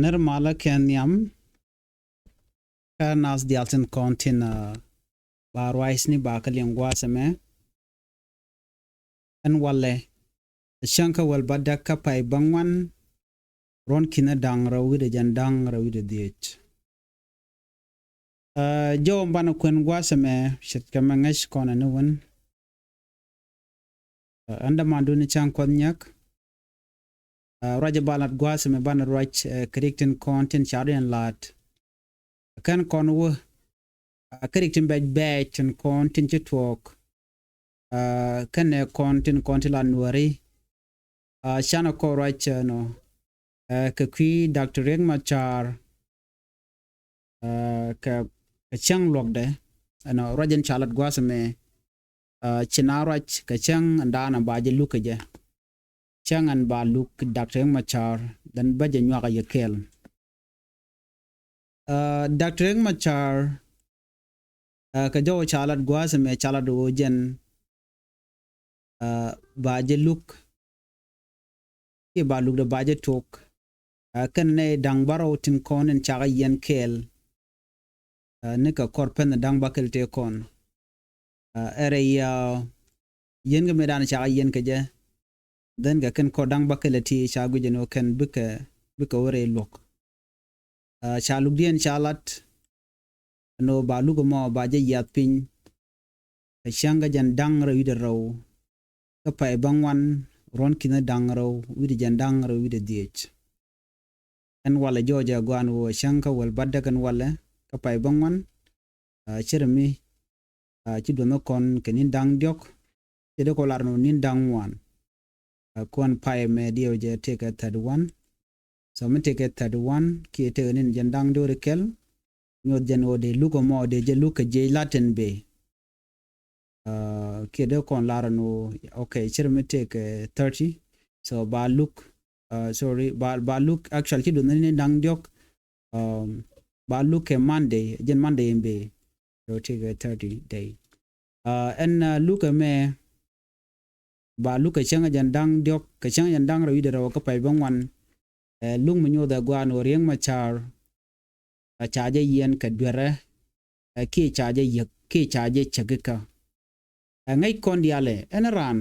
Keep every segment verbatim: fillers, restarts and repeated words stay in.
Nir malä kɛ nhiam. Kä nath diaal tin kɔn tin ba ruacni ba kä liŋ gua̱a̱th ɛmɛ. Ɛn walɛ cäŋ kä wäl bädäk kä pay bäŋuan, ruɔ̱n ki̱n da̱ŋ rɛw wi̱cdɛ jɛn da̱ŋ rɛw wi̱cdɛ dhieec. Jɔw banɛ kuɛn gua̱a̱th ɛmɛ ce̱tkɛ mɛ ŋäc kɔn ɛn ni wän. Ɛn dämandun ni cäŋ kuɔth nyäk. Ruac ɛ ba lat gua̱a̱th ɛmɛ banɛ ruac kɛ rik tin kɔn tin ca ruac ɛn la̱t. Kɛn kɔn wä kɛ rik tin bɛc bɛɛc tin kɔn tin ci tuɔɔk. Kɛnɛ kɔn tin kɔn tin la nuääri. Canɛ kɔn ruac ɛnɔ kɛ kui̱ Doctor Riek Machar. Kɛ, kɛ cäŋ luɔkdɛ ɛnɔ ruac ɛn ca lat gua̱a̱th ɛmɛ. Ci na ruac kɛ cäŋ ɛn daanɔ ba jɛ luk kɛ jɛ. Cäŋ ɛn ba luk Doctor Riek Machar, then bä jɛ nyuak a yɛ kɛɛl. Doctor Riek Machar kɛ jɔw ca lat gua̱a̱th ɛmɛ ca lat ɣöö jɛn ba jɛ luk. Kiɛ ba lukdɛ ba jɛ tok. Kɛn nɛ da̱ŋ bärɔw tin kɔn in cakɛ yiɛn kɛɛl. Ni kɛ kɔr pɛn da̱ŋ bäkɛl tëë kɔn. Ɛrɛ ya yiɛn kɛ mëë dan cakɛ yiɛn kɛ jɛ. Then kɛ kɛn kɔr da̱ŋ bäkɛl ti ca guic ɛn ɣöö kɛn bikɛ, bikɛ wä rɛy luɔ̱k. Ca lukdiɛn ca lat ɛn ɣöö ba luk ɛmɔ ba jɛ yiath piny. Kɛ cäŋ kä jɛn da̱ŋ rɛw wi̱cdɛ rɛw kä pay bäŋuan, ruɔ̱n ki̱n da̱ŋ rɛw wi̱cdɛ jɛn da̱ŋ rɛw wi̱cdɛ dhieec. Ɛn walɛ jɔɔcɛ gua̱a̱n ɣöö cäŋ kä wäl bädäk ɛn walɛ kä pay bäŋuan. Cɛ rɛ mi ci duɔth ni kɔn kɛ ni̱n da̱ŋ diɔ̱k. Cɛ dee kɔ lar ni ni̱n da̱ŋ ŋuan. Kuan pay mɛ diɛw jɛ tëëkɛ thirty one. So mi tëëkɛ thirty one kiɛ tëëkɛ ni̱n jɛn da̱ŋ diɔ̱k ri kɛl. Nyuɔth jɛn ɣöö dee luk ɛmɔ dee jɛ luk kɛ jiɛc Latin bey. Kiɛ dee kɔn lar ɛn ɣöö, okay, cir mi tëëkɛ thirty. So ba luk, sorry, ba, ba luk actual ci duɔth ni da̱ŋ diɔ̱k. Ba luk kɛ Monday, jɛn Monday in bey. So tëëkɛ thirty day. Ɛn luk ɛmɛ ba luk kɛ cäŋ jɛn da̱ŋ diɔ̱k, kɛ cäŋ jɛn da̱ŋ rɛw wi̱cdɛ rɛw kä pay bäŋuan. Luk mi nyuɔth ɛ gua̱a̱n ɣöö Riek Machar a ca jɛ yiɛn kɛ duerɛ. Kiɛ ca jɛ yiek kiɛ ca jɛ cäkikä. Ɛ ŋäc kɔn diaal ɛ ɛn raan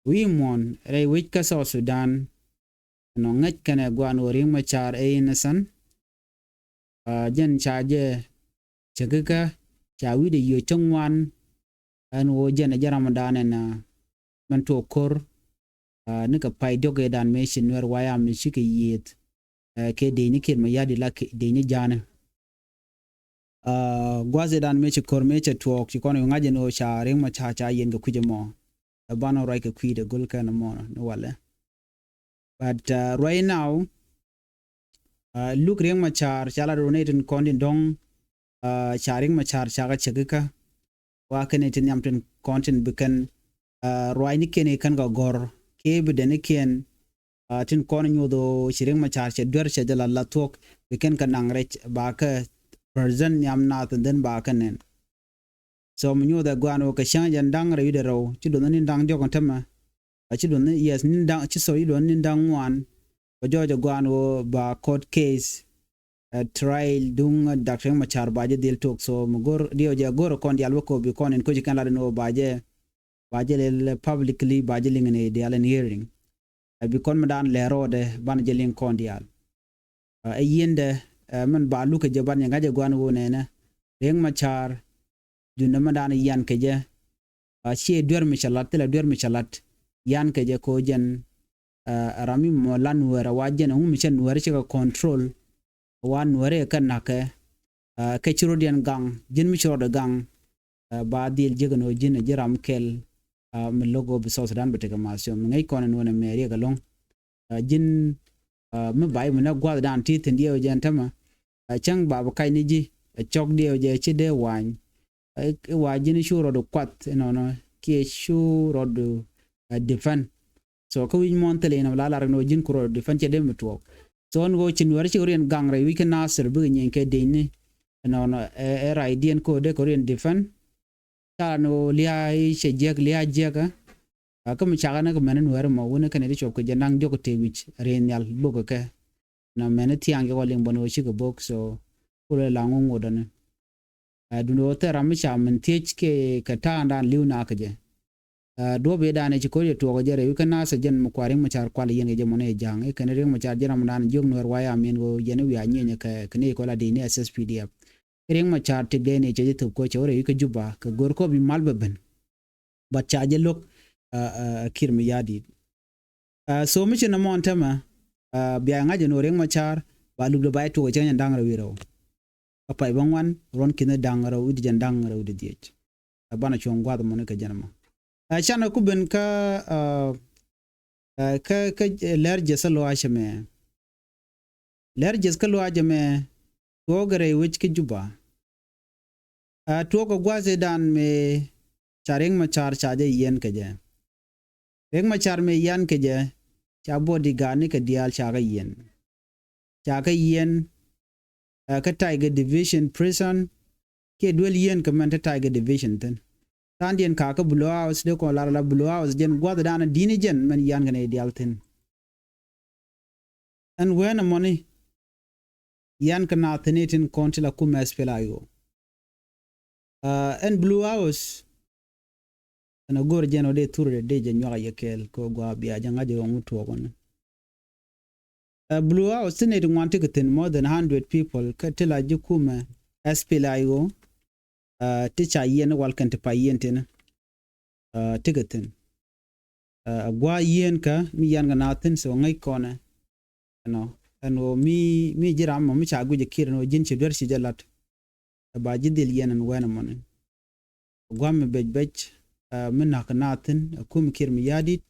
wi̱i̱ muɔ̱ɔ̱n rɛy wec kä South Sudan. Ɛnɔ ŋäc kɛnɛ gua̱a̱n ɣöö Riek Machar ɛ innocent. Jɛn ca jɛ cäkikä ca wi̱cdɛ yio̱c ti ŋuan. Ɛn ɣöö jɛn ɛ jɛ ramdan ɛn mɛn tuɔɔk ko̱r. Ni kɛ pay diɔ̱k ëëdan mëë ci Nuɛr wayam mi cikɛ yiëëth. Kɛ dec ni kiɛt mɛ ya̱di la dec ni ja̱a̱ni. Gua̱th ëëdan mëë ci ko̱r mëë cɛ tuɔɔk ci kɔn yu ŋa̱c ɛn ɣöö ca Riek Machar ca yiɛn kɛ kui̱c ɛmɔ. Ɛ banɛ ruac kɛ kui̱dɛ go̱l kɛn ɛmɔ ni walɛ. But right now, luk Riek Machar ca la do̱r nɛy tin kɔn tin dɔ̱ŋ. Ca Riek Machar ca kɛ cäkikä. Wa kɛn i̱ tin nhiam tin kɔn tin bi kɛn ruacnikiɛn i̱ kɛn kɛ gɔ̱r kiɛ bi dɛnikiɛn. Tin kɔn nyuɔth ɣöö ci Riek Machar cɛ duer cɛ jɛ la la thuɔ̱k bi kɛn kɛ naŋ rɛc ba kɛ present nhiam nath and then ba kɛ nɛn. So mi nyuɔth ɛ gua̱a̱n ɣöö kɛ cäŋ jɛn da̱ŋ rɛw wi̱cdɛ rɛw ci duɔth ni da̱ŋ diɔ̱k ɛn tämɛ. Ci duɔth ni, yes, ni da̱ŋ, ci, sorry, ci duɔth ni da̱ŋ ŋuan. Kɛ jɔɔc ɛ gua̱a̱n ɣöö ba court case, trial duŋ Doctor Riek Machar ba jɛ dhil tok. So mi go̱r diɛw jɛ go̱r kɔn diaal wä kɔ bi kɔn in koci kɛn lat in ɣöö ba jɛ, ba jɛ lɛl publicly ba jɛ liŋ in diaal in hearing. Ɛ bi kɔn mi daan lɛr rɔɔdɛ banɛ jɛ liŋ kɔn diaal. Ɛ yiendɛ mɛn ba luk kɛ jɛ banɛ jɛ ŋa̱c ɛ gua̱a̱n ɣöö nɛnɛ Riek Machar duundɛ mɛn daan yian kɛ jɛ. Ciɛ duer mi cɛ lat, thilɛ duer mi cɛ lat. Yian kɛ jɛ kɛ ɣöö jɛn ram mi mɔ la Nuɛɛr ɛ wa jɛn ɛŋu mi cɛ Nuɛɛr cikɛ control. Ɛ wa Nuɛɛr ɛ kɛ na̱kɛ. Kɛ ci rɔ̱diɛn gaŋ, ji̱n mi ci rɔɔdɛ gaŋ. Ba dhil jiäk ɛn ɣöö ji̱n ɛ ji̱ ram kɛl. Mi lo̱k ɣöö bi South Sudan bi tekɛ math. So mi ŋäc kɔn ɛn ɣöö nɛ mɛ Riek ɛlɔ̱ŋ. Ji̱n mi ba i̱ mi nɛ gua̱thdan ti thi̱n diɛw jɛ ɛn tämɛ. Cäŋ ba bi kac ni ji̱ ɛ cɔk diɛw jɛ ci dee wa̱a̱ny. I̱ wa ji̱n cu rɔɔdu kuath inɔnɔ kiɛ cu rɔɔdu defend. So kä wi̱c muɔ̱ɔ̱n thilɛ inɔ la lar inɔ ji̱n ku rɔɔdu defend cɛ dee mi tuɔɔk. So ɛn ɣöö ci Nuɛɛr ci kɛ riɛn gaŋ rɛy wi̱c kä Nasir bikɛ nyieny kɛ dec ni. Inɔnɔ ɛ raydiɛn kä dee kɛ riɛn defend. Ca ran ɣöö lia̱a̱ i̱ cɛ jiäk lia̱a̱ jiäkä. Kä mi cakɛ ni kɛ mɛn Nuɛɛr mɔ wuni kɛn iti cuɔp kɛ jɛ naŋ diɔk kɛ tëë wi̱c riɛn nhial bok kɛ kɛ. Na mɛn thiaŋ kɛ kɔ liŋ bɔn ɣöö cikɛ bok, so kulɛ laŋ ŋu ŋot dɔni. Ɛ, duundɛ ɣöö thil ram mi ca min thiec kɛ, kɛ ta̱a̱ŋdan li̱w na kä jɛ. Ɛ, duɔ̱p i̱ dan i̱ ci ko̱r yɛ tuɔɔk jɛ rɛy wi̱c kä nath ɛ jɛn mi kua Riek Machar kual yɛn kɛ jɛ mɔni ɛ ja̱a̱ŋ i̱ kɛn Riek Machar jɛn ram dan jiök Nuɛr wa ya min ɣöö yɛn i̱ wiaa nyieenyɛ kɛ, kɛ ni kɔ la di ni ɛ S S P D F. Riek Machar tëkdɛ ni cɛ jɛ thop kɔ cɛ wä rɛy wi̱c kä Juba kɛ go̱r kɔ bi mal bɛ ben. But ca jɛ lo̱k, ɛ, ɛ, Kiir Mayardit. Ɛ, so mi ci nɔmɔ ɛn tämɛ, ɛ, bia ŋa̱c ɛn ɣöö Riek Machar ba lupdɛ ba jɛ tuɔɔk cɛ nyɛn da̱ŋ rɛw wi̱i̱ rɛw. Kä pay bä ŋuan ruɔ̱n ki̱n da̱ŋ rɛw wi̱cdɛ jiɛn da̱ŋ rɛw wi̱cdɛ dhieec. Ɛ, banɛ cuɔ̱ŋ gua̱a̱th mɔni kɛ jɛn ɛmɔ. Ɛ, canɛ ku ben kä, ɛ, ɛ, kä, kä, ɛ, Lɛr Jeth kä lɔaac ɛmɛ. Lɛr Jeth kä lɔaac ɛmɛ tuɔɔkɛ rɛy wec kä Juba. Ɛ, tuɔɔkɛ gua̱a̱th ëëdan mëë ca Riek Machar ca jɛ yiɛn kɛ jɛ. Riek Machar mëë yiɛn kɛ jɛ, ca bodyguard ni kɛ diaal ca kɛ yiɛn. Ca kɛ yiɛn, ɛ, kä Tiger Division Prison, kiɛ duel yiɛn kɛ mɛn te Tiger Division thi̱n. Ta̱a̱ndiɛn ka kä Blue House, dee kɔn lar la Blue House jɛn gua̱thdan di̱n i̱ jɛn mɛn yian kɛ nɛy diaal thi̱n. Ɛn weenɛ mɔni, yian kɛ naath thi̱n i̱ tin kɔn ti la kumɛ S P L A I O. Ɛ, ɛn Blue House, ɛn a go̱r jɛn ɔ dee thur dee jɛ nyuak a yɛ kɛɛl kɛ ɣöö gɔaa bia jɛ ŋa̱c ɛ ɣöö ŋu tuɔɔk ɔni. Ɛ, Blue House ti nɛy ti ŋuan ti kɛ thi̱n, more than hundred people, kä ti la ji̱ kumɛ S P L A I O, ɛ, ti ca yiɛn i̱ wal kɛn ti pay yiɛn tini, ɛ, ti kɛ thi̱n. Ɛ, a gua̱a̱ yieenkä mi yian kɛ naath thi̱n, so ŋäc kɔnɛ. Ɛnɔ, ɛn ɣöö mi, mi ji̱ ram mɔ mi ca guic ɛ Kiir ɛn ɣöö ji̱n ci duer ci jɛ la̱t. Ɛ ba ji̱ dhil yiɛn ɛn wɛn ɛmɔni. Gua̱a̱ mi bec bec, ɛ, mi na̱k kɛ naath thi̱n, ɛ kum Kiir Mayardit.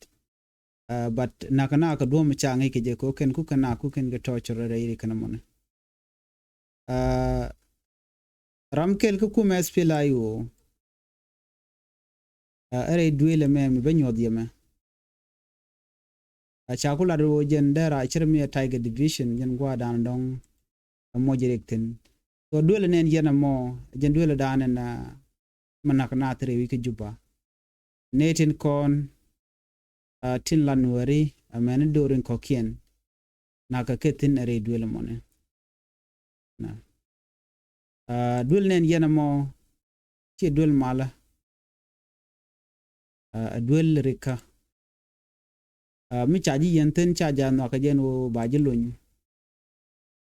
Ɛ, but na̱k kɛ naath kɛ duɔ̱ɔ̱p mi ca ŋäc kɛ jɛ kɛ ɣöö kɛn ku kɛn naath ku kɛn kɛ tɔ̱ cɔr rɛy ri kɛn ɛmɔni. Ɛ, ram kɛl kä kumɛ S P L A I O. Ɛ, ɛ rɛy duëël ɛmɛ mi bä nyuɔth yɛmɛ. Ɛ, ca ku lat ɣöö jɛn dee ra cir mi ɛ Tiger Division, jɛn gua̱a̱r dan dɔ̱ŋ ɛ moc rik thi̱n. So duëël ɛ nɛn yɛn ɛmɔ, jɛn duëël ɛ dan ɛn, ɛ, mi na̱k naath rɛy wi̱c kä Juba. Nɛy tin kɔn, ɛ, tin la Nuääri, ɛ mɛn i̱ do̱r in kɔ̱kiɛn. Na̱k kɛ kɛ thi̱n ɛ rɛy duëël ɛmɔni. Na. Ɛ, duël nɛn yɛn ɛmɔ, ciɛ duël malä. Ɛ, ɛ duël rikä. Ɛ, mi ca ji̱ yiɛn thi̱n ca jɛ a nhɔakä jɛn ɣöö ba ji̱ lony.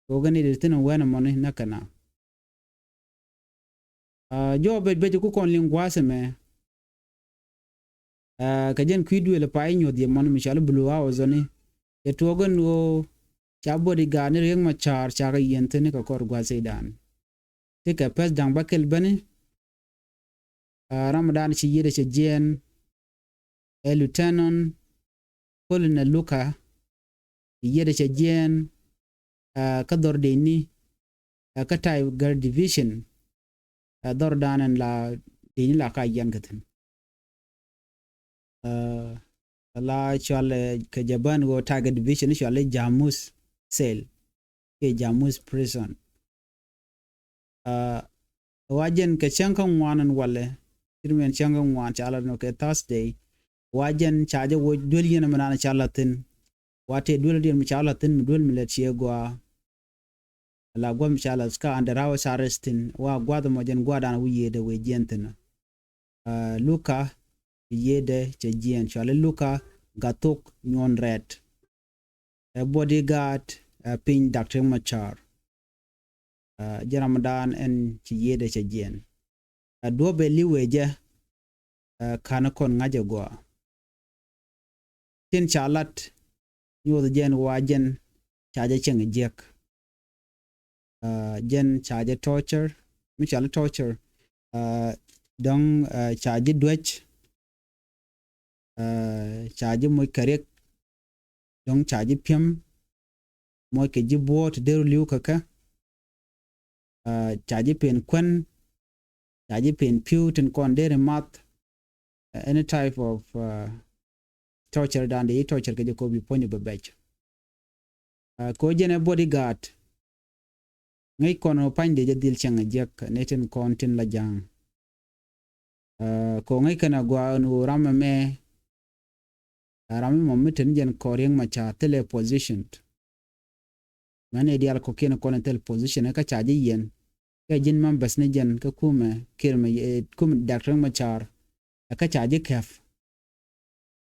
Ɣöö kɛ ni di thi̱n ɛ wɛn ɛmɔni näk kɛ na. Ɛ, jɔɔk bec bec ku kɔn liŋ gua̱a̱th ɛmɛ. Ɛ, kɛ jɛn kui̱ duëël ɛ pay nyuɔ̱th yɛ mɔni mi cɔal i̱ Blue House ɔni. Cɛ tuɔɔk ɛn ɣöö ca bodyguard ni Riek Machar ca kɛ yiɛn thi̱n kɛ kɔr gua̱a̱th ëëdan. Ti kɛ pɛth da̱ŋ bäkɛl bäni. Ɛ, ramdan ci yiëëdɛ cɛ jiɛɛn. Ɛ Lieutenant Colonel Luka, ci yiëëdɛ cɛ jiɛɛn, ɛ, kä dhɔr deni, ɛ, kä Tiger Division, ɛ, dhɔr dan ɛn la deni la ka yiɛn kɛ thi̱n. Ɛ, la cɔal, ɛ, kɛ Japan ɣöö Tiger Division cɔal i̱ Jamus Cell, kiɛ Jamus Prison. Ɛ, wa jɛn kɛ cäŋ kä ŋuan ɛn walɛ, cir mi ɛn cäŋ kä ŋuan ca lat nɔ kɛ Thursday. Wa jɛn ca jɛ woc duel yɛn mi naan ca lat thi̱n. Wa tëë duel diɛn mi ca lat thi̱n mi duel mi lɛt ciɛ gɔaa. La gua̱th mi ca lat kä under house arrest thi̱n. Wa gua̱th mɔ jɛn gua̱dan wi̱i̱ yiëëdɛ wëë jiɛn thi̱n. Ɛ, Luka, yiëëdɛ cɛ jiɛn. Cɔal i̱ Luka Gathok Nyuɔn Rɛt. Ɛ bodyguard, ɛ piny Dak Riek Machar. Ɛ, jɛ ramdan ɛn ci yiëëdɛ cɛ jiɛn. Ɛ duɔ̱p ɛ li̱w ɛ jɛ, ɛ, ka̱n kɔn ŋa̱c ɛ gɔaa. Tin ca lat nyuɔth jɛn wa jɛn ca jɛ cieŋ jiäk. Ɛ, jɛn ca jɛ torture, mi cɔal i̱ torture. Ɛ, dɔ̱ŋ, ɛ, ca ji̱ duäc. Ɛ, ca ji̱ moc kɛ riɛk, dɔ̱ŋ ca ji̱ pi̱em, moc kɛ ji̱ buɔ̱ɔ̱t dee ru li̱w kɛ kɛ. Ɛ, ca ji̱ pen kuän, ca ji̱ pen pi̱w tin kɔn dee ri math. Ɛ, any type of, ɛ, torture dan dee i̱ torture kɛ jɛ kɔ bi puɔ̱ny bɛ bɛc. Ɛ, kɛ ɣöö jɛn ɛ bodyguard. Ŋäc kɔn ɣöö pa̱ny dee jɛ dhil cieŋ ɛ jiäk ni tin kɔn tin la ja̱a̱ŋ. Ɛ, kɛ ɣöö ŋäc kɛn agɔaa ɛn ɣöö ram ɛmɛ, ɛ, ram ɛmɔ mi te ni jɛn kɔr Riek Machar thilɛ positioned. Mɛn i̱ diaal kɔ̱kiɛn kɔn in thil position kä ca ji̱ yiɛn. Kɛ ji̱n members ni jɛn kä kumɛ Kiir mɛ, eh, kumɛ Doctor Riek Machar. Ɛ kä ca ji̱ kɛp.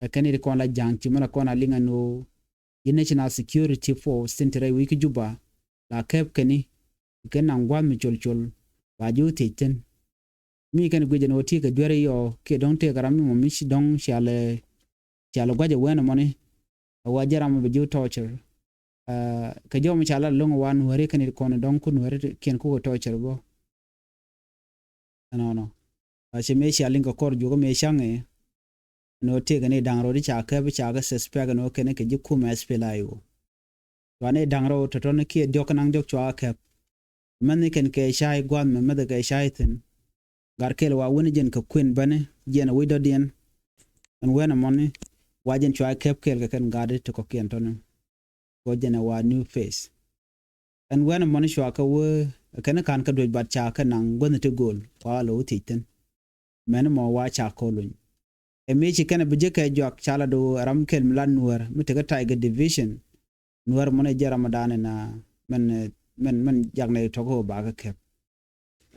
Ɛ kɛn i̱ kɔn la ja̱a̱ŋ ci mɛ la kɔn a liŋ ɛn ɣöö ji̱ National Security Force tin ti rɛy wi̱c kä Juba la kɛp kɛn i̱ kɛn naŋ gua̱a̱th mi col col ba ji̱ wä thiec thi̱n. Mi kɛn guic ɛn ɣöö ti kɛ duer i̱ yɔ kiɛ dɔ̱ŋ tëëkɛ ram mi mɔ mi ci dɔ̱ŋ cialɛ cialɛ gua̱c ɛ wɛn ɛmɔni. Ɛ wa jɛ ram mi bɛ ji̱ wä torture. Ɛ kɛ jɔw mi ca lat lo̱ŋ ɛ wa nuääri kɛn i̱ kɔn dɔ̱ŋ ku nuääri kiɛn kukɛ torture bä. Ɛnɔnɔ. Ɛ ci mëë cia liŋ kɛ kɔr juɔkä mëë caŋ i̱ ɛn ɣöö tëëkɛ ni da̱ŋ rɔɔd i̱ ca kɛp i̱ ca kɛ suspect ɛn ɣöö kɛn kɛ ji̱ kumɛ S P L A I O. Cuani da̱ŋ rɛw tɔ̱tɔ̱ni kiɛ diɔ̱k kä naŋ diɔ̱k cua kɛp. Mɛnh ni kɛn kɛ cay gua̱a̱th mɛ mɛth kɛ cay thi̱n. Gat kɛl wa wen jɛn kɛ kuën bäni jɛn a wi̱c dɔ̱diɛn. Ɛn wen ɛmɔni wa jɛn cua kɛp kɛl kɛ kɛn gat ti kɔ̱kiɛn tɔ̱ni. Kɔ jɛn ɛ wa new face. Ɛn wen ɛmɔni cua kɛ wee kɛn ka̱n kɛ duec bat ca kɛ naŋ guänh ti go̱o̱l wa lɔ wä thiec thi̱n. Mɛn mɔ wa ca kɔluny. Ɛ mëë ci kɛn bi jek kɛ juak ca la do ram kɛl mi la nuäär mi tekɛ Tiger Division. Nuäär mɔnɛ jɛ ram dan na mɛn mɛn mɛn jak nɛ tɔk ɣöö bakɛ kɛp.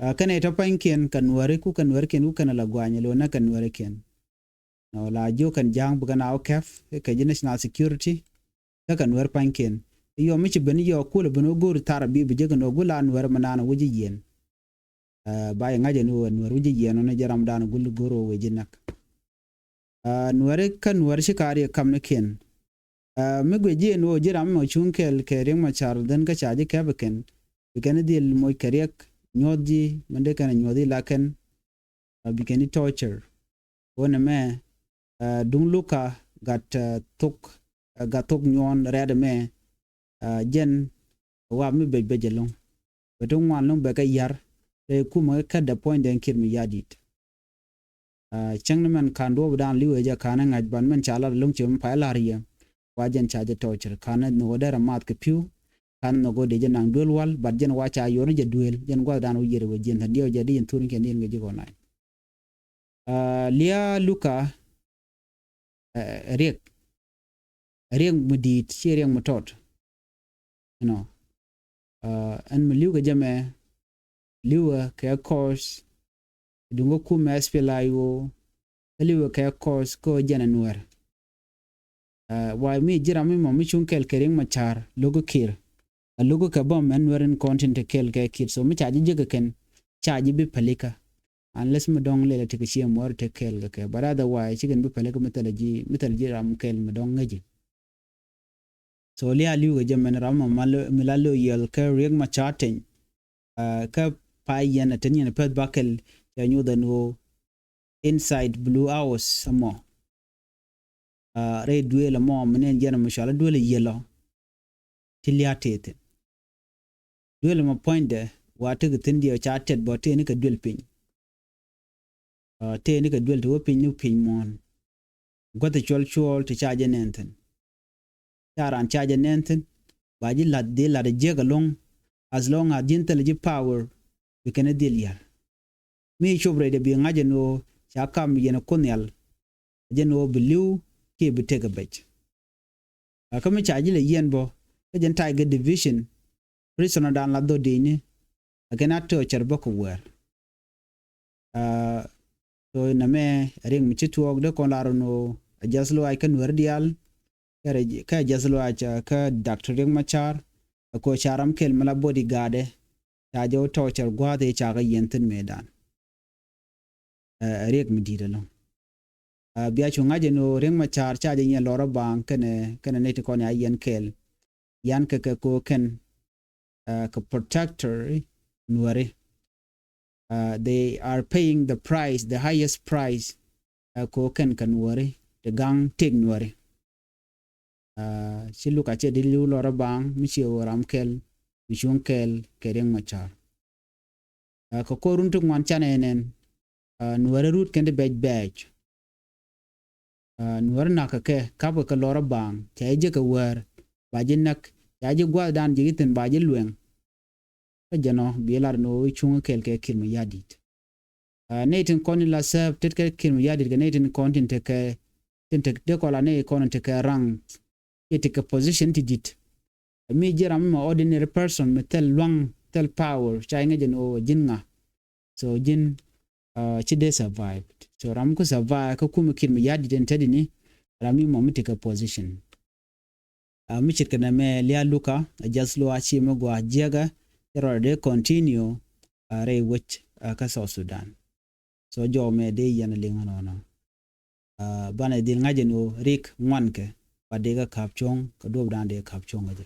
Ɛ kɛn ɛ tɔ pa̱nykiɛn kɛ nuääri ku kɛ nuäärkiɛn ku kɛn la guany lo nɛ kɛ nuäärikiɛn. Nɔ la jiök kɛn ja̱a̱ŋ bi kɛn a wä kɛp kɛ ji̱ National Security. Kä kɛ nuäär pa̱nykiɛn i̱ yɔ mi ci ben i̱ yɔ kulɛ ben wä go̱o̱ri thar a bi bi jek kɛn wä gul a nuäär mi naan wä ji̱ yiɛn. Ɛ ba yɛ ŋa̱c ɛn ɣöö ɛ nuäär wi̱c ji̱ yiɛn ɔn jɛ ramdan gul go̱r ɣöö wee ji̱ näk. Ɛ nuääri kä nuäär ci ka̱a̱r yɛ ka̱m ni kiɛn. Ɛ mi guic ji̱ ɛn ɣöö ji̱ ram mɔ cuŋ kɛɛl kɛ Riek Machar dhän kä ca ji̱ kɛp kɛn bi kɛn dhil moc kɛ Riek nyuɔ̱th ji̱ mɛn dee kɛn nyuɔ̱th i̱ la kɛn. Ɛ bi kɛn i̱ torture. Ɣöö nɛmɛ ɛ duŋ Luka gat ɛ thok ɛ gat thok nyuɔ̱ɔ̱n rɛ̈t ɛmɛ. Ɛ jɛn ɛ wap mi bec bec ɛlɔ̱ŋ. Bɛ ti ŋuan lo̱ŋ bɛ kɛ yar rɛy kumɛ kä dɛ puɔ̱nydɛ Kiir Mayardit. Ɛ cäŋ ni mɛn ka̱n duɔ̱ɔ̱p dan li̱w ɛ jɛ ka̱n ɛ ŋa̱c ban mɛn ca lat lo̱ŋ cɛ mi pay lar yɛ. Wa jɛn ca jɛ tɔɔcɛr ka̱n ɛ nhök ɛ dɛr ɛ math kɛ pi̱w. Ka̱n ɛ nhök ɛ dee jɛ naŋ duel wal bat jɛn wa ca yuɔr ni jɛ duel jɛn guath dan wä yiër ɛ wä jiɛn thän diɛw jɛ di yɛn thur ni kɛn diɛn kɛ ji̱ kɔn naac. Ɛ lia̱a̱ Luka ɛ riɛk. Ɛ riɛk mi di̱i̱t ciɛ riɛk mi tɔt. Inɔ ɛ ɛn mi li̱w kɛ jɛ mɛ li̱w kɛ kɔs duŋ kä kumɛ S P L A I O. Kä li̱w kɛ kɔs kä jɛn ɛ nuɛr. Ɛ wa mi ji̱ ram mi mɔ mi cuŋ kɛl kɛ Riek Machar lo̱k kä Kiir. Ɛ lo̱k kä bä mɛn nuɛr in kɔn tin te kɛl kɛ Kiir so mi ca ji̱ ji̱ kɛ kɛn ca ji̱ bi pälikä. Unless mi dɔ̱ŋ lɛl ɛ tekɛ ciɛ muɔr te kɛl kɛ kɛ but otherwise cikɛn bi pälikä mi thɛl ji̱ mi thɛl ji̱ ram kɛl mi dɔ̱ŋ ŋäci. So lia̱a̱ li̱w kɛ jɛ mɛn ram mɔ mi la lo̱ yiɛl kä Riek Machar teny. Ɛ kä pay yɛn ɛ ten yɛn pɛth bakɛl cɛ nyuth ɛn ɣöö inside Blue House ɛmɔ. Ɛ rɛy duëël ɛmɔ mi nɛn jɛn ɛmɔ cɔal i̱ duëël i̱ yiëlɔ. Ti lia̱a̱ tëë thi̱n duëël ɛmɔ puɔ̱nydɛ wa tekɛ thi̱n diɛ ca tɛt bɔ tëë ni kɛ duël piny. Ɛ tëë ni kɛ duël ti wä piny ni piny muɔ̱ɔ̱n. Gua̱th i̱ cuɔl cuɔl ti ca jɛ nɛn thi̱n. Ca raan ca jɛ nɛn thi̱n ba ji̱ la̱th dee la̱th jiäk ɛlɔ̱ŋ. As long as ji̱n thil ji̱ power bi kɛn dhil yär. Mi cop rɛydɛ bi ŋa̱c ɛn ɣöö ca kam yɛn ɛ Kuoth Nhial. Jɛn ɣöö bi li̱w kiɛ bi tek ɛ bɛc. Ɛ kä mi ca ji̱ lɛ yiɛn bä kä jɛn Tiger Division. Prisoner dan la dhot di̱cni ɛ kɛn a tɔɔcɛr bä kɛ wäär. Ɛ so nɛmɛ ɛ riɛk mi ci tuɔɔk dee kɔn lar ɛn ɣöö ɛ jiath lɔaac kä nuɛr diaal. Kä ɛ jiath lɔaac kä Doctor Riek Machar ɛ kɛ ɣöö ca ram kɛl mi la bodyguard ɛ ca jɛ wä tɔɔcɛr gua̱a̱th ëë ca kɛ yiɛn thi̱n mëëdan. Ɛ riɛk mi di̱i̱t ɛlɔ̱ŋ. Ɛ bia cu ŋa̱c ɛn ɣöö Riek Machar ca jɛ nyiɛ lɔr ɛ baaŋ kɛnɛ kɛnɛ nɛy ti kɔn ya yiɛn kɛɛl. Yan kɛ kɛ kɛ ɣöö kɛn ɛ kɛ protector nuɛri. Ɛ they are paying the price, the highest price. Ɛ kɛ ɣöö kɛn kɛ nuɛri ti gaŋ tëk nuɛri. Ɛ ci Luka cɛ di li̱w lɔr ɛ baaŋ mi ciɛ ɣöö ram kɛl mi cuŋ kɛɛl kɛ Riek Machar. Ɛ kɛ ko̱r run ti ŋuan canɛ nɛn. Ɛ nuɛri rut kɛn ti bɛc bɛɛc. Ɛ nuɛri na̱k kɛ kɛ ka̱pkɛ kɛ lɔr ɛ baaŋ ca ji̱ jek kɛ wäär ba ji̱ näk ca ji̱ gua̱thdan ji̱ thi̱n ba ji̱ lueŋ. Kä jɛn ɔ bi lar ni ɣöö cuŋ kɛɛl kɛ Kiir Mayardit. Ɛ nɛy tin kɔn in la sääp tet kɛ Kiir Mayardit kɛ nɛy tin kɔn tin tekɛ tin tek dee kɔn la nɛy kɔn in tekɛ raŋ. I̱ tekɛ position ti di̱t. Mi ji̱ ram mi mɔ ordinary person mi thil luaŋ, thil power, ca iŋɛ jɛ ni ɣöö ji̱n ŋa. So ji̱n, uh, ci dee survive. So ram ku survive kä kumɛ Kiir Mayardit in tetdɛ ni, ram mi mɔ mi tekɛ position. Uh, mi ce̱tkɛ nɛmɛ Lia Luka, a jath luaak ci mi gɔaa jiäkä, ci rɔɔdɛ dee continue, uh, rɛy wec, uh, kä South Sudan. So jɔw mɛ dee yɛn liŋ nɔnɔ. Uh, banɛ dhil ŋa̱c ɛn ɣöö rik ŋuankɛ, ba dee kɛ ka̱p cuɔ̱ŋ, kɛ duɔ̱ɔ̱pdan dee ka̱p cuɔ̱ŋ kä jɛ.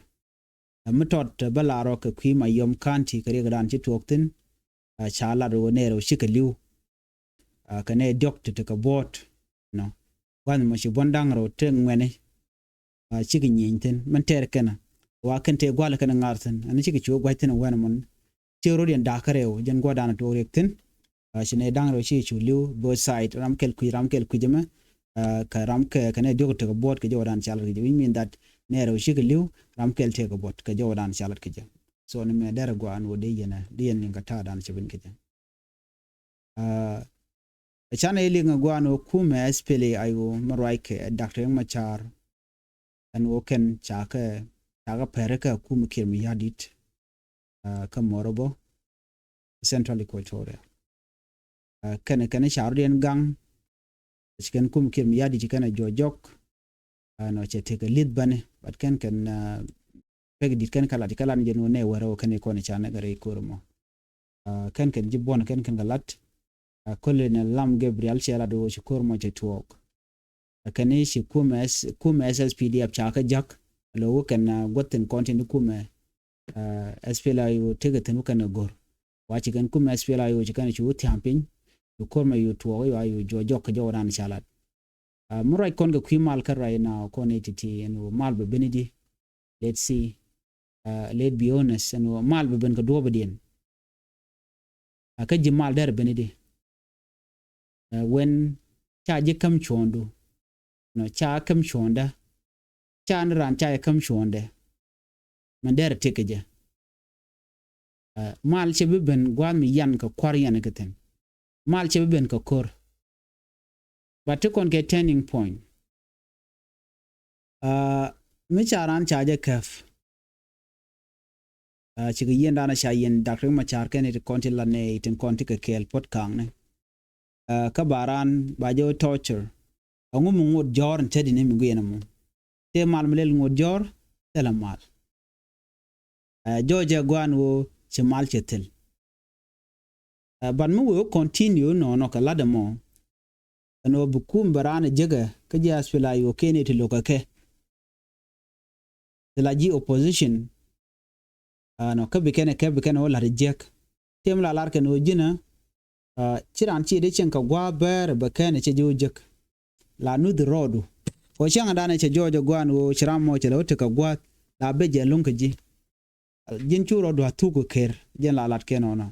Uh, mi tɔt, uh, bä lar rɔ kɛ kui̱ Mayom County kɛ riɛkdan ci tuɔɔk thi̱n, uh, ca lat ɣöö nɛy rɛw cikɛ li̱w. Uh, kɛ nɛy diɔ̱k ti tekɛ buɔ̱ɔ̱t, nɔ. Gua̱th mɔ ci buɔ̱n da̱ŋ rɛw te ŋuɛni. Uh, cikɛ nyieny thi̱n, min tɛɛr kɛnɛ. Wa kɛn tëë gua̱l kɛnɛ ŋa̱r thi̱n, ɛn cikɛ cu gua̱c thi̱n ɛ wɛn mɔn. Ci rot yɛn da̱a̱k kä rɛw, jɛn gua̱dan tuɔɔk riɛk thi̱n. Uh, ci nɛy da̱ŋ rɛw ci cu li̱w, both side, ram kɛl kui̱, ram kɛl kui̱ jɛ mɛ. Uh, kɛ ram kɛ, kɛ nɛy diɔ̱k tekɛ buɔ̱ɔ̱t kɛ jɔwdan cal kä jɛ, which mean that nɛy rɛw cikɛ li̱w, ram kɛl tekɛ buɔ̱ɔ̱t kɛ jɔwdan cal kä jɛ. So ni mɛ derɛ gua̱a̱n wä dee yɛn, dee yɛn liŋ kɛ ta̱a̱dan cɛ ben kä jɛ. Uh, canɛ i̱ liŋ ɛ gua̱a̱n wä kumɛ S P L A I O mi ruac kɛ Doctor Riek Machar. Ɛn wä kɛn ca kɛ, ca kɛ pɛr kä kumɛ Kiir Mayardit, uh, kä Morobo, Central Equatoria. Uh, kɛn, kɛn ca rɔ̱diɛn gaŋ, ci kɛn kumɛ Kiir Mayardit ci kɛn a juɔc jɔk. Uh, nɔ cɛ tekɛ li̱th bäni, but kɛn, kɛn, uh, pek dit kɛn kɛ lat, kɛ lat ni jɛn wä nɛ wärä wä kɛn ikɔn ican nɛ kɛ rɛy ko̱r mɔ. Uh, kɛn, kɛn ji̱ buɔ̱n kɛn, kɛn kɛ lat. Uh, Colonel Lam Gabriel cɛ lat wä ci ko̱r mɔ cɛ tuɔɔk. Uh, kɛn i̱ ci kumɛ S-, kumɛ S S P D F ca kɛ ja̱k. Lo wä kɛn, uh, guɔth thi̱n kɔn tin kumɛ, uh, S P L A I O tekɛ thi̱n wä kɛn a go̱r. Wa ci kɛn kumɛ S P L A I O ci kɛn cu thia̱a̱m piny. Cu ko̱r mɛ cu tuɔɔk, yua cu juɔc jɔk kɛ jɔwdan ca lat. Uh, mi ruac kɔn kɛ kui̱ mal kä ruac na kɔn i̱ ti̱ti̱ ɛn wä mal bɛ ben i̱di. Let's see. Uh, let be honest, ɛn wä mal bɛ ben kɛ duɔ̱ɔ̱pdiɛn. Uh, kä ji̱ mal derɛ ben i̱di. Uh, when ca ji̱ käm cuɔ̱ɔ̱ŋdu. Nɔ ca käm cuɔ̱ɔ̱ŋdä. Ca ni raan ca jɛ käm cuɔ̱ɔ̱ŋdɛ. Mɛn derɛ tekɛ jɛ. Uh, mal cɛ bi ben gua̱a̱th mi yan kɛ kua̱r yan kɛ thi̱n. Mal cɛ bi ben kɛ ko̱r. But ti kɔn kɛ turning point. Uh, mi ca raan ca jɛ käp. Uh, cikɛ yiɛn da̱a̱n ca yiɛn Doctor Riek Machar kɛn i̱ ti kɔn ti lat nɛ i̱ tin kɔn ti kɛ kɛɛl puɔ̱t ka̱a̱ŋni. Uh, kä ba raan ba jɛ wä torture. Ɛŋu mi ŋot jɔ̱ɔ̱r in tetdi ni mi guiɛn ɛmɔ. Tëë mal mi lɛl ŋot jɔ̱ɔ̱r, thilɛ mal. Uh, jɔɔc ɛ gua̱a̱n ɣöö ci mal cɛ thil. Uh, but mi wee wä continue nɔnɔ kɛ lat ɛmɔ. Ɛn ɣöö bi kum bɛ raan ɛ jekɛ kä ji̱ S P L A I O kɛn i̱ ti lo̱kɛ kɛ. Thilɛ ji̱ opposition. Uh, nɔ kä bi kɛn ɛ kɛ bi kɛn ɛ wä la̱t ɛ jiäk. Tëë mi la lar kɛn ɣöö ji̱nä. Uh, ci raan ci dee cieŋ kɛ gua̱a̱th bäär bɛ kɛn ɛ cɛ ji̱ wä jek. La nuth rɔɔdu. Kɛ cäŋ dan ɛ cɛ jɔɔc ɛ gua̱a̱n ɣöö ci ram mɔ cɛ lɛ wä tekɛ gua̱a̱th la ben jɛ lo̱ŋ kɛ ji̱. Ji̱n cu rɔɔdu a thuk kɛ ker jɛn la lat kɛn ɣɔnɔ.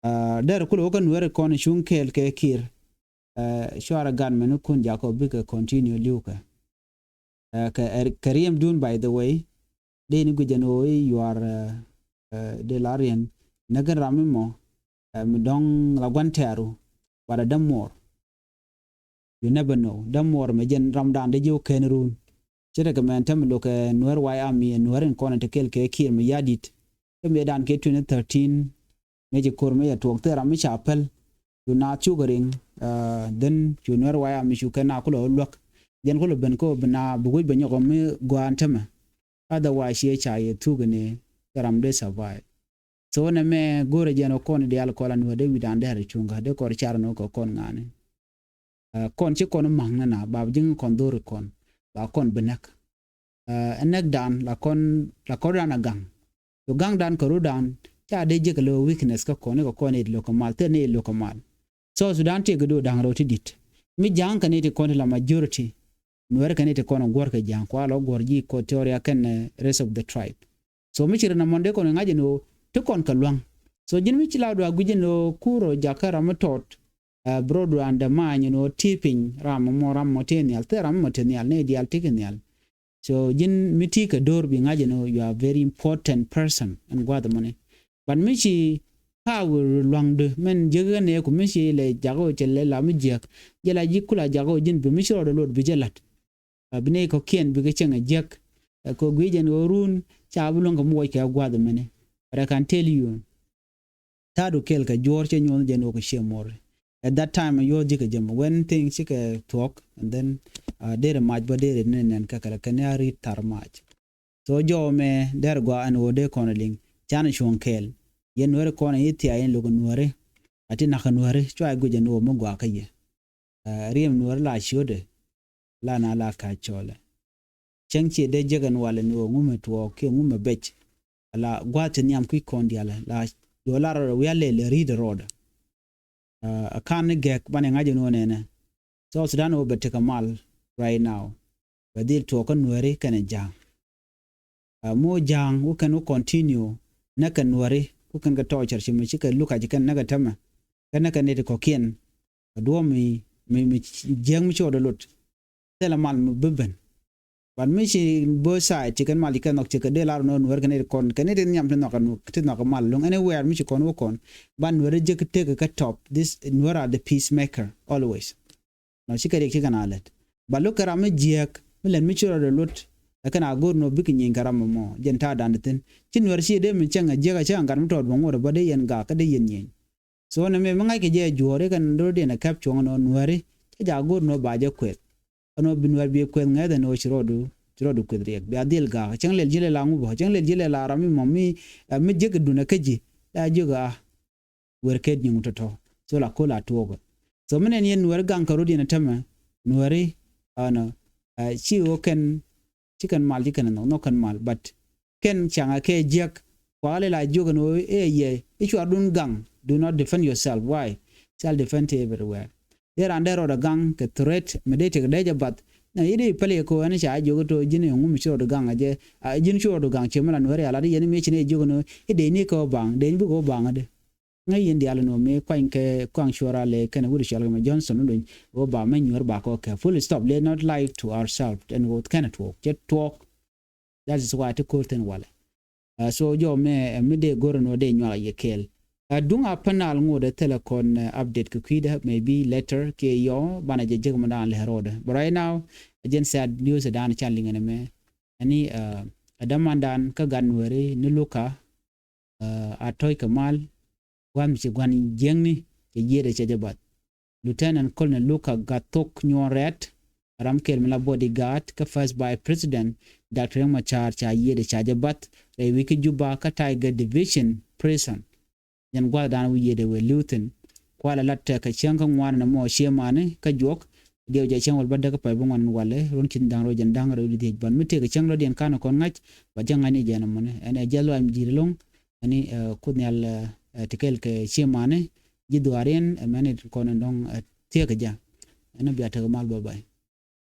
Uh, derɛ kulɛ wä kä Nuɛɛri kɔn cuŋ kɛɛl kɛ Kiir. Uh, cuarɛ gat mɛn kun jakɔ bikɛ continue li̱w kɛ. Uh, kɛ, kɛ riɛmdun, by the way. Dee ni guic ɛn ɣöö i̱ yuaar, uh, uh, dee la riɛn. Näk kɛn ram mi mɔ, uh, mi dɔ̱ŋ la gua̱n tɛ̈ru. But a dämuɔɔr. You never know. Dämuɔɔr mɛ jɛn ramdan dee ji̱ wä kɛn run. Ce̱tkɛ mɛn täämɛ lo̱kɛ Nuɛɛr White Army, Nuɛɛr in kɔn in te kɛɛl kɛ Kiir Mayardit. Kä mëëdan kɛ twenty thirteen, mëë ci ko̱r mëë cɛ tuɔɔk thil ram mi ca päl. Cu naath cukɛ riŋ, uh, then cu Nuɛɛr White Army cu kɛn na kulɛ wä luäk. Jɛn kulɛ ben kä bi na bi wec bɛ nyɔk mi gua̱a̱n täämɛ. Otherwise, ciɛ ca yɛ thuk ni kɛ ram dee survive. So nɛmɛ go̱rɛ jɛn ɔ kɔn diaal kɔn la Nuɛɛr dee wi̱dan dee ri cuŋ kä dee kɔr car ni ɔ kɛ kɔn ŋa̱ni. Uh, kɔn ci kɔn ma̱ŋ ni na ba ji̱ kɔn dho̱ri kɔn ba kɔn bi näk. Uh, ɛ näkdan la kɔn, la kɔn dan a gaŋ. Cu gaŋdan kɛ rudan ca dee jek kɛ lo̱ weakness kä kɔn i̱ kɛ kɔn i̱ lo̱k kɛ mal thil ni i̱ lo̱k kɛ mal. South Sudan tëë kɛ do̱ da̱ŋ rɛw ti di̱t. Mi ja̱a̱ŋ kɛ ni ti kɔn ti la majority. Nuɛɛr kɛ ni ti kɔn guɔ̱r kɛ ja̱a̱ŋ kua lɔ guɔ̱r ji̱ Equatoria kɛn, uh, rest of the tribe. So mi ci ri na mɔn dee kɔn ŋa̱c ɛn ɣöö ti kɔn kɛ lua̱ŋ. So ji̱n mi ci la dua gui̱c ɛn ɣöö kur ɔ jakä ram mi tɔt. Uh, bi rɔ dua ɛn dee ma̱a̱ny ɛn ɣöö ti piny ram mɔ ram mɔ ti nhial thil ram mɔ ti nhial ni diaal ti kɛ nhial. So ji̱n mi ti kɛ do̱r bi ŋa̱c ɛn ɣöö you are very important person ɛn gua̱th mɔni. But mi ci power lua̱ŋdu mɛn jiäk kä nɛɛku mi ci lɛ jakä ɣöö cɛ lɛ la mi jiäk. Jɛ la ji̱ kula jakä ɣöö ji̱n bi mi ci rɔɔdɛ luɔt bi jɛ la̱t. A bi nɛy kɔ̱kiɛn bikɛ cieŋ a jiäk. Kɛ guic jɛn ɣöö run ca bi luäŋ kɛ mi wuɔc kɛ gua̱th mini. But I can tell you, ta̱a̱du kɛl kɛ juɔ̱ɔ̱r cɛ nyuɔ̱th jɛn ɣöö kɛ ciɛ muɔr. At that time, yuɔ̱th ji̱ kɛ jɛ mɔ. When thing cikɛ thuɔ̱k, and then, uh, derɛ mac bä derɛ ni nɛn kɛ kɛlɛ kɛn ya ri̱t thar mac. So jɔw mɛ derɛ gɔaa ɛn ɣöö dee kɔn liŋ. Can cuɔ̱ŋ kɛɛl. Yɛn nuääri kɔn i̱ thia̱a̱ in lo̱k nuääri. A ti nakä nuääri, cua i̱ guic ɛn ɣöö mi gɔaa kä yɛ. Uh, riɛm nuääri la ciötdɛ. La na la ka̱c cɔɔlɛ. Cäŋ ciɛ dee jek ɛn walɛ ni ɣöö ŋumɛ tuɔɔk kiɛ ŋumɛ bec. Ala gua̱a̱th ti nhiam kui̱ kɔn diaal la juɔ̱ɔ̱r la rɔɔdɛ wi̱i̱ a lɛl ɛ ri̱i̱t ɛ rɔɔdɛ. Uh, a ka̱n ni gɛk banɛ ŋa̱c ɛn ɣöö nɛnɛ. South Sudan ɣöö bɛ tekɛ mal right now. Bɛ dhil tuɔɔk kä nuääri kɛnɛ ja̱a̱ŋ. Uh, mi wä ja̱a̱ŋ wä kɛn wä continue nɛ kɛ nuääri wä kɛn kɛ tɔɔcɛr ci mi ci kɛ luk a ci kɛn nɛ kɛ tämɛ. Kɛn nɛ kɛ nɛy ti kɔ̱kiɛn. Kɛ duɔ̱ɔ̱p mi, mi, mi jiääk mi ci rɔɔdɛ lot. Thilɛ mal mi bi ben. But mi ci both side ci kɛn mal ci kɛn nhɔk ci kɛ dee lar nɔ nuäär kɛn it kɔn kɛn it nhiam ti nhɔk ti nhɔk mal luŋ anywhere mi ci kɔn wä kɔn. But nuäär jek tek kä top, this nuäär are the peacemaker always. Nɔ ci kɛ riɛk ci kɛn a lɛt. But look kɛ ram mi jiääk mi lɛn mi ci rɔɔdɛ lot. Ɛ kɛn a go̱r nɔ bikɛ nyieeny kɛ ram mɔ jɛn ta̱a̱ dan thin ci nuäär ci dee mi cäŋ a jiääk a cäŋ a gat mi tɔɔt bä ŋot bä dee yɛn gak kä dee yɛn nyieeny. So nɛ mɛ mi ŋa̱ckɛ jɛ juɔ̱ɔ̱ri kɛn rɔ̱diɛn ɛ kɛp cuɔ̱ŋ nɔ nuääri cä jaak go̱r nɔ ba jɛ kueth. Kɛn ɔ bi nuäär bi kueth ŋäth ɛn ɔ ci rɔɔdu, ci rɔɔdu kueth riɛk bia dhil gaak cäŋ lɛl ji̱ lɛl a ŋubä cäŋ lɛl ji̱ lɛl a ram mi mɔ mi, eh, mi jek dun ɛ kä ji̱. La jiök a wer ket nyiŋ tɔ̱tɔ̱. So la ko̱l a tuɔɔkä. So mi nɛn yɛn nuäär gaŋ kɛ rɔ̱diɛn ɛ tämɛ nuääri, ɛnɔ, eh, ci ɣöö kɛn ci kɛn mal ci kɛn nhɔk nhɔk kɛn mal but kɛn caŋ a kɛ jiäk. Kualɛ la jiök ɛn ɣöö ɛ yɛ i̱ cuarɛdun gaŋ. Do not defend yourself. Why? Self defense everywhere. Dee raan dee rɔɔdɛ gaŋ kɛ threat mi dee tek dee jɛ bath. Nɛ i̱ dee päl yɛ kɛ ɣöö ɛn ca jiök ɛ to̱ ji̱n ɛ ŋu mi ci rɔɔdɛ gaŋ a jɛ. A ji̱n ci rɔɔdɛ gaŋ ciɛ mi la nuääri a lat i̱ yɛn mi ci ni jiök ɛn ɣöö i̱ dee ni kɛ ɣöö baŋ dee ni bikɛ ɣöö baŋ ɛ dee. Ŋäc yɛn diaal ɛn ɣöö mëë kuany kɛ kuaŋ cuɔr a lɛ kɛnɛ wut cual kɛ mɛ Johnson wä luny ɣöö ba mɛ nyuɔr ba kɔ kɛ full stop. Let not lie to ourselves ɛn ɣöö kɛnɛ tuɔɔk cɛ tuɔɔk. That is why ti ko̱r thin walɛ. Uh, so jɔw mɛ, uh, mi dee go̱r ɛn ɣöö dee nyuak yɛ kɛɛl. Uh, duŋ a panel ŋot ɛ thilɛ kɔn, uh, update kɛ kui̱dɛ maybe later kiɛ yɔ banɛ jɛ jek mɛ daan lɛ rɔɔdɛ. But right now, uh, jɛn sad news ɛ daan can liŋ ɛn ɛmɛ. Ɛni, uh, ɛ dämandan kä gat nuääri ni Luka, uh, a tɔ̱c kɛ mal gua̱a̱th mi ci gua̱n jiäkni cɛ yiëëdɛ cɛ jɛ bath. Lieutenant Colonel Luka Gathok Nyuɔn Rɛt, ram kɛl mi la bodyguard kä First Vice President Doctor Riek Machar ca yiëëdɛ ca jɛ bath rɛy wi̱i̱ kä Juba kä Tiger Division Prison. Jɛn gua̱thdan wi̱i̱ yiëëdɛ wëë li̱w thi̱n. Kualɛ lat tɛk kɛ cäŋ kä ŋuan ɛn ɛmɔ ciëmani kä juɔk. Diɛw jɛ cäŋ wäl bä däk kä pɛy bi ŋuan ɛn walɛ run ci da̱ŋ rɛw jɛn da̱ŋ rɛw di dhiec ban mi tëëk kɛ cäŋ rɔ̱diɛn kanɛ kɔn ŋa̱c. Ba jɛ ŋa̱c ni jɛn ɛmɔni ɛn ɛ jiɛth luac mi di̱i̱t ɛlɔ̱ŋ. Ɛni, eh, kuoth nhial, eh, ti kɛl kɛ ciëmani ji̱ dhuaariɛn, eh, mɛni kɔn in dɔ̱ŋ, eh, thiek kɛ jɛ. Ɛn bia tek mal bä bay.